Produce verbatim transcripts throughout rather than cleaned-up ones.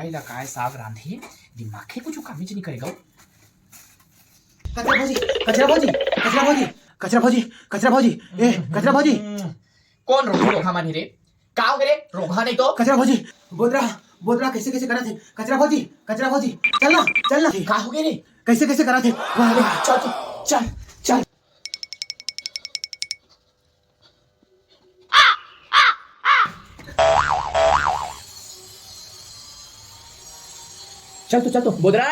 भाई ला काय साग रांधी, दिमाग के कुछ काम ही नहीं करेगा। कचरा भौजी, कचरा भौजी, कचरा भौजी, कचरा भौजी, कचरा भौजी, ए, कचरा भौजी। कौन रोगहा रोगहा मानी रे? का हो गे रे? रोगहा नहीं तो। कचरा भौजी, बोदरा, बोदरा कैसे कैसे करत हे? कचरा भौजी, कचरा भौजी, चल ना, चल ना। का हो गे रे? कैसे कैसे करत हे? वाह, वाह। चल तो, चल, चल। चल तो, चल तो, बोदरा।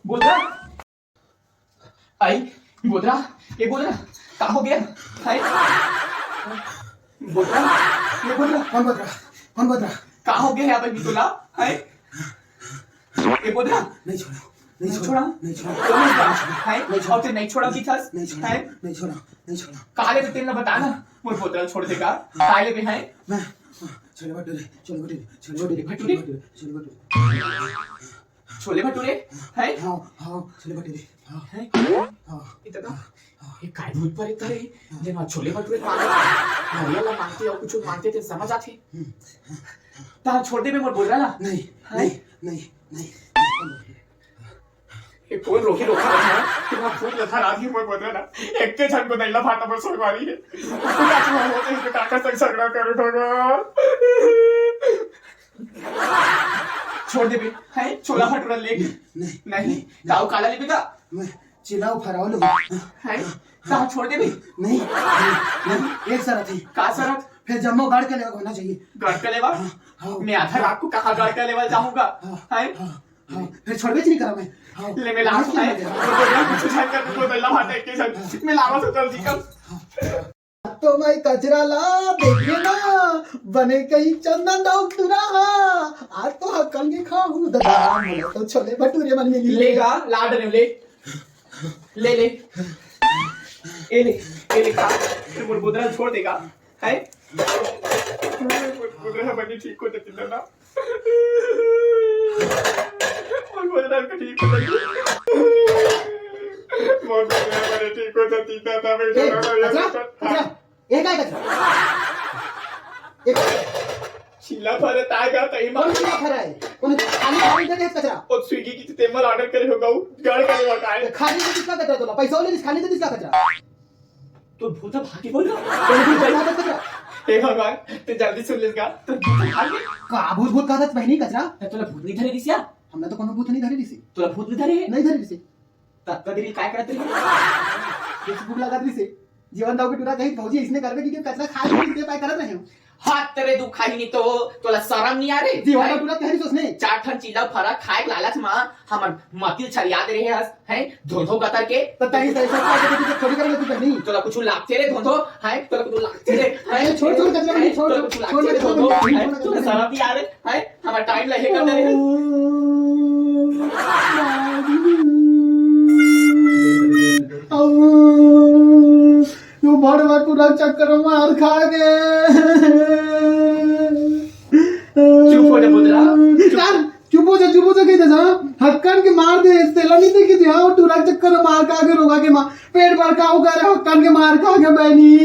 बोदरा। आई, बोदरा, ए बोदरा, का हो गे? हाय। बोदरा, ए बोदरा। कौन बोदरा? कौन बोदरा? का हो गे हे अभी तोला? हाय। ए बोदरा। नहीं छोड़ा, नहीं नहीं छोड़ा, छोड़ा। नहीं छोड़ा। कौन बोदरा? हाय। नहीं छोड़ा। अउ ते नहीं छोड़ा किथस? नहीं छोड़ा, हाय। नहीं छोड़ा, नहीं छोड़ा। काले तो तेन ला बता ना, मोर बोदरा छोड़ देगा। काले भी हाय। मैं, छोले भटूरे, छोले भटूरे, छोले भटूरे, भटूरे? छोले भटूरे। छोले भटूरे? हैं? हाँ, हाँ, छोले भटूरे, हाँ। हैं? हाँ। इतना? हाँ। ये काय भूत प्रेत हे? हाँ। जेन छोले भटूरे मांगे। नरियल ला मांगथे अउ कुछ मांगथे, ते समझ आथे। हम्म। ता छोड़ देबे मोर बोदरा ला। नहीं, हैं? नहीं, नहीं, नहीं। ये कोन रोगहा रोगहा हे? तेन भूत ला धरा दिही मोर बोदरा ला। एक के झन को नैला भाटा पर सोगवारी हे। उसको का चुहा होते हैं, काका संग झगड़ा करो भगवान। छोड़ देबे, हैं? छोला भटूरा ले। नहीं, नहीं, नहीं, नहीं। ताऊ काला लेबे का? मैं चिलाऊ फराऊ लूँ। हैं? ताऊ छोड़ देबे? नहीं, नहीं, नहीं, एक सरत हे। का सरत? फिर जम्मो गाड़ के लेवा होना चाहिए। गाड़ के लेवा? हाँ, हाँ। मैं आधा रात को कहाँ गाड़ के लेवा जाऊंगा? हाँ, हैं? हाँ, हाँ। फिर छोड़बे नहीं करा मैं। हाँ। ले, मैं लाश नहीं है। छोड़बे नहीं करा। कुछ झन कर, कुछ झन कर, मैं लावा से जल्दी कर। हाँ। तो मैं कचरा ला देखे ना, बने कहीं चंदन डॉक्टर हा। आज तो हक्कन के खाहूं ददा, मोला तो छोले भटूरे मन मिली। लेगा, ला डरे ले। ले, ले। ए ले, ए ले, खा। फिर मोर बोदरा छोड़ देगा। है? मोर बोदरा बने ठीक हो जाती ना। मोर बोदरा ठीक हो जाती। मोर बोदरा बने ठीक हो जाती ना, ना, ए, कचरा, कचरा। ए, काय कचरा? ए, काय? चिल्ला फरत आय गा तई मा। कोन चिल्ला फराय? कोन खाली खाली दे दे कचरा? ओ Swiggy की तेमल order करे हो गऊ, गाड़ करे हो काय? खाली दे दिसला कचरा तोला, पैसा वाले दिस, खाली दे दिसला कचरा। तो भूत भागी बोल रहा। कोन भूत भागी कचरा? हे भगवान, ते जल्दी सुन लेस गा। तो भूत भागी। का भूत भूत कहत बहिनी कचरा? तोला भूत नहीं धरे दिसिया? हमने तो कोनो भूत नहीं धरे दिसी। तोला भूत नहीं धरे? नहीं धरे दिसी। ततका देरी काय करत रही? Facebook लगत रही से। जीवन दाऊ के टूरा कही, "भौजी, इसने करबे की कचरा खा के दे पाए करत रहे हो।" हाथ तेरे दुखाही नहीं तो तोला शरम नहीं आ रे? जीवन दाऊ टूरा कह रही सोचने। चार ठन चिल्ला फरा खाए के लालच मा हमर मतिल छरिया दे रहे हस, हैं? धोधो कतर के। तो तही सही सोच के थोड़ी कर लेती बहनी। तोला कुछ लागते रे धोधो, हैं? तोला कुछ लागते रे, हैं? छोड़, छोड़, कचरा नहीं, छोड़, तोला कुछ छोड़, लागते रे छोड़, धोधो, छोड़, हैं? छोड़, तोला छोड़। शरम नहीं आ रे? हैं? हमर time ला हे कर दे रहे। यो बड़ बड़ पूरा चक्कर मार खा गे। चुप हो जा पुतरा, चुप। यार, चुप हो जा, चुप हो जा, कही दे जा। हक्कन के मार दे, तेला नहीं देखी थी, हाँ, टूरा चक्कर मार खा गे, रोगा के मार। पेट भर खाऊ करे, हक्कन के मार खा के बहनी।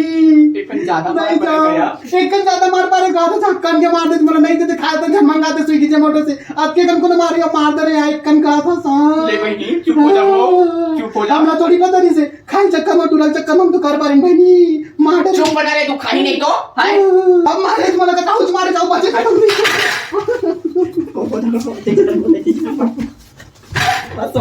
एकन ज्यादा मार नहीं पड़ेगा तो, यार। एकन ज्यादा मार पड़ेगा तो हक्कन के मार दे, मतलब नहीं देते, खाए तो जब मंगाते Swiggy Zomato से। अब के कन को तो मारेगा, मार दे रे, एकन का था सा। ले बहनी, चुप हो जा वो, चुप हो जा। हमरा थोड़ी पता नहीं से, खाई चक्कर में, टूरा चक्कर में हम तो कर पा रहे बहनी। मार दे। चुप बना रे, तू खाई नहीं तो, हैं? अब मारे तो मला का, उस मारे जाओ, बचे।